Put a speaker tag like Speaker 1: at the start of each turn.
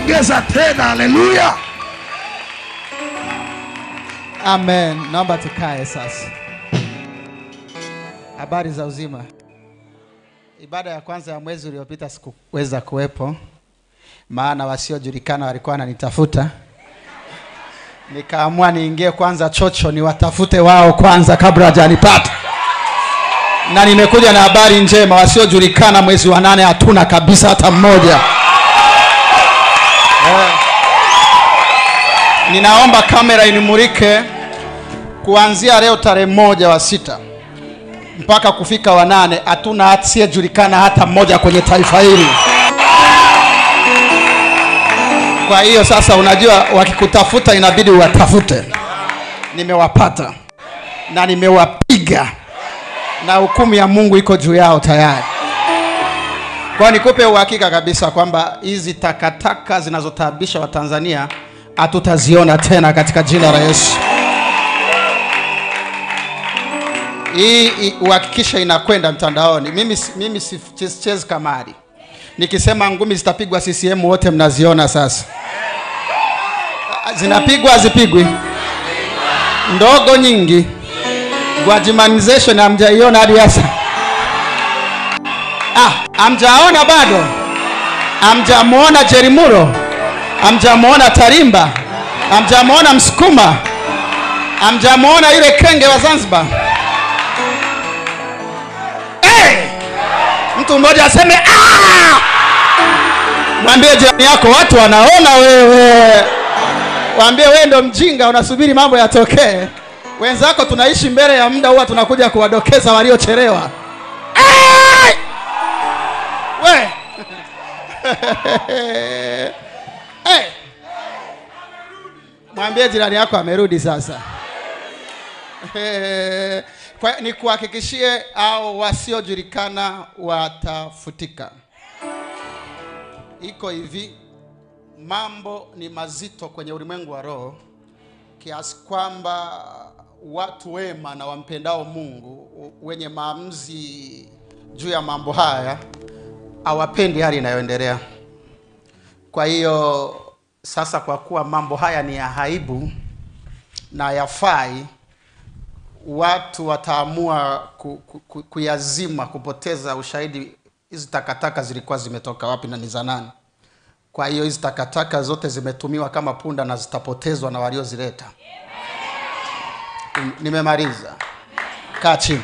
Speaker 1: Ongeza tena haleluya.
Speaker 2: Amen. Naomba tukae sasa. Habari za uzima. Ibada ya kwanza ya mwezi uliopita sikuweza kuwepo, maana wasiojulikana walikuwa wananitafuta. Nikaamua niingie kwanza chocho niwatafute wao kwanza kabla hajanipata. Na nimekuja na habari njema, wasiojulikana mwezi wa 8 hatuna kabisa hata mmoja. Ninaomba kamera inimulike kuanzia leo tarehe 1/6 mpaka kufika wa 8, hatuna asiyejulikana hata mmoja kwenye taifa hili. Kwa hiyo sasa unajua wakikutafuta inabidi uwatafute. Nimewapata na nimewapiga, na hukumu ya Mungu iko juu yao tayari. Kwa nikupe uhakika kabisa kwamba hizi takataka zinazotaabisha Watanzania hatutaziona tena katika jina la Yesu. Hii uhakikisha inakwenda mtandaoni. Mimi sichezi kamari. Nikisema ngumi zitapigwa CCM wote mnaziona sasa. Zinapigwa hazipigwi? Ndogo nyingi. Gwajimanization hamjaiona hadi sasa. Hamjaona bado? Hamjamuona Jerimuro? Hamjamuona Tarimba? Hamjamuona Msukuma? Hamjamuona yule kenge wa Zanzibar? Hey! Mtu mmoja aseme ah! Mwambie jirani yako watu wanaona wewe. Mwambie wewe ndo mjinga unasubiri mambo yatokee. Wenzako tunaishi mbele ya muda, huwa tunakuja kuwadokeza waliochelewa. Hey! We. Hey! Mwambie jirani yako amerudi sasa. Kwa nikuhakikishie au wasiojulikana watafutika. Iko hivi, mambo ni mazito kwenye ulimwengu wa roho kiasi kwamba watu wema na wampendao Mungu wenye maamuzi juu ya mambo haya hawapendi hali inayoendelea. Kwa hiyo sasa, kwa kuwa mambo haya ni ya aibu na yafai, watu wataamua kuyazima, kupoteza ushahidi hizi takataka zilikuwa zimetoka wapi na ni za nani. Kwa hiyo hizi takataka zote zimetumiwa kama punda na zitapotezwa na waliozileta. Nimemaliza. Kaa chini.